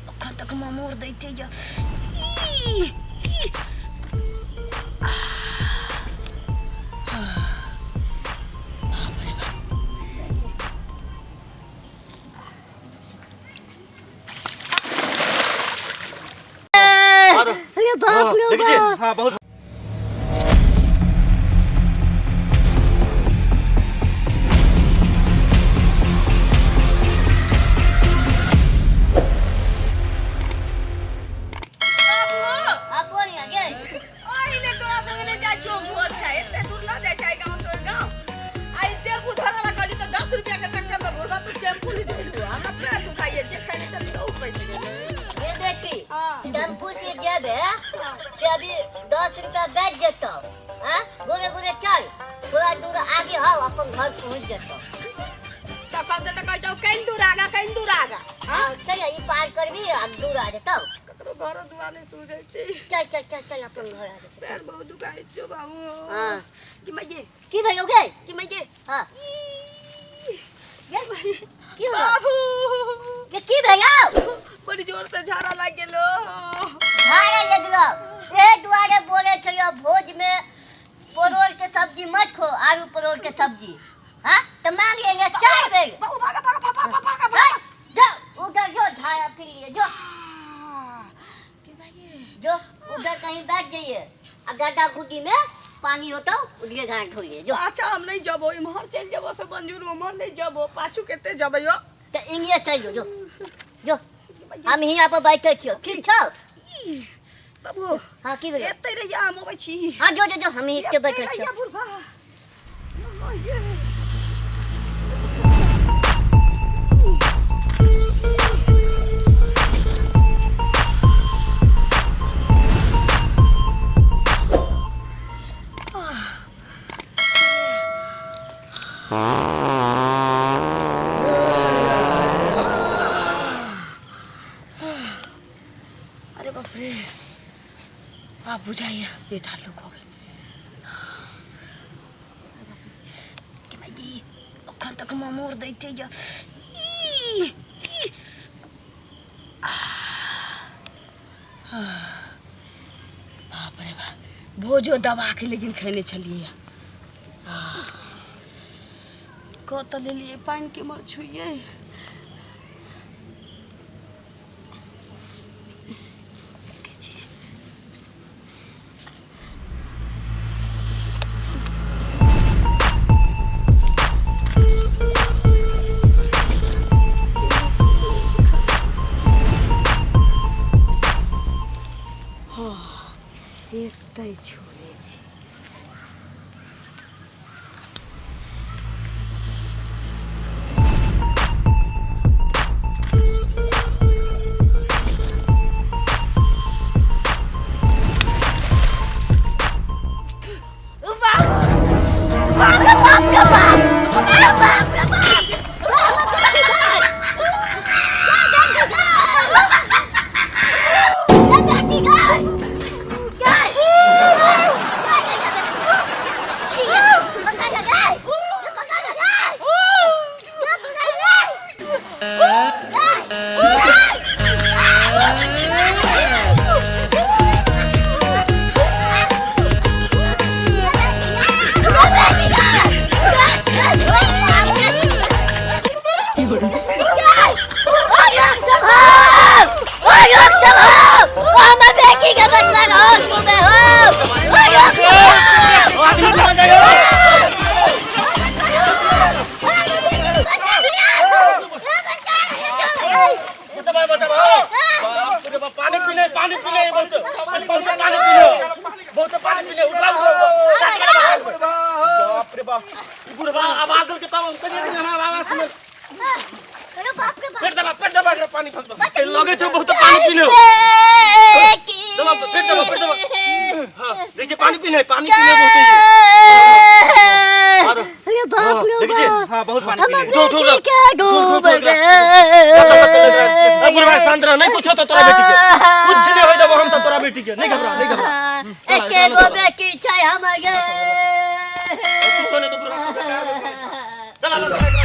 अखन तक ममोर दैते यऽ ई, ई। बाप रे बाप। अरे बाप रे देखै छियै बाप हाँ बहुत आ बोल ना गे ओहिले तोरा संगे नहि जाइ छियौ भोज खाय एते दूर न जाइ छै गाँव से ओहि गाँव आ ई टेम्पू धरऽ ला कहली तऽ 10 रुपया के चक्कर में बुढ़बा तू टेम्पू नहीं धइलू हमरा पैर दुखाइए जे खाइ नहि चली तऽ पैसे गेलै। गे बेटी हाँ। टेम्पू से जेबे से अभी 10 रुपया बच जेतौ। हाँ, गोरे गोरे चल, थोड़ा दूर आगे हौ, अपन घर पहुंच जेतौ। तखन से तऽ कहै छौ कनि दूर आगा, कनि दूर आगा। हाँ, चल, ई पार करबी आ दूर आ जेतौ। ककरो घरो दुआर नहि सूझै छै। चल चल चल चल, अपन घर आ जेतौ। पैर बहुत दुखाइ छौ बाबू। हाँ। कि मैये। की भेलौ गे? कि मैये। हाँ गे, की होलो? बाबू। गे, की भेलौ? बड़ी जोर से झाड़ा लागि गेलो। झाड़ा लगलो? एहि दुआरे बोले छलियो, भोज में परोड़ के सब्जी मत खो, आलू परोड़ के सब्जी। हाँ, तो मांग लेंगे चार बेर। बाबू, भागा भागा भागा भागा भागा भागा। जो उधर जो, झाड़ा फिर लिए जो। कि मैये। जो उधर कहीं बैठ जाइए आ गड्ढा गुड्डी में पानी होता, उधरे झाड़ धो लिए जो। अच्छा, हम नहीं जबो, इम्हर चलि जबो से मंजूर, उम्हर नहीं जबो, पाछू कते जबै यो? तो इंगिया चल जो, जो जो, हम हियाँ पर बैठे छियो, ठीक छौ? ई, बाबू। हाँ, की भेलो? एते रहिया, हम अबै छी। हाँ, जो जो जो, हम ही के बैठे एते छियो। रहिया बुढ़बा। ये। अरे बाप रे, आब बुझाइए पेट हल्लुक हो गेल। कि माइगी, अखन तक ममोर दैते यऽ। ई, ई। बाप रे बाप, भोजो दबा के लेकिन खैने छलियै। कऽ तऽ लेलियै, पानि केम्हर छुइयै? देखै छियै। हँ, एतै छोड़ै छी। बाप रे बाप रे बाप रे बाप रे बाप। बेटी गाय गाय गाय पका गाय पका गाय पका आदमी कहाँ जाइए? बचाओ बचाओ, बाप रे बाप, पानी पीने, पानी पीने, बहुत बहुत पानी पीने, बहुत पानी पीने। उठा उठा, बाप रे बाप, ई बुढ़वा आवाज दल के तब हम कहिए कि हमरा आवाज सुन। पेट दबा, पेट दबा, एकरा पानी फंस लगे छौ, बहुत पानी पीने। दबा पेट, दबा पेट, दबा। हां, देखिए, पानी पीने, पानी पीने बहुत है। अरे बाप रे। देखिए। बाप। हाँ, बहुत पानी हमर पीने। उठो उठो। बेटी के डूब ए, बुढ़वा, शांत रह, नहीं कुछ होतो तोरा बेटी के, कुछ नहीं होय देबो हम सब तोरा बेटी के। नहीं घबरा, नहीं घबरा। एके गो बेटी छै हमर गे। कुछो नहीं तो बुढ़वा, चला चला।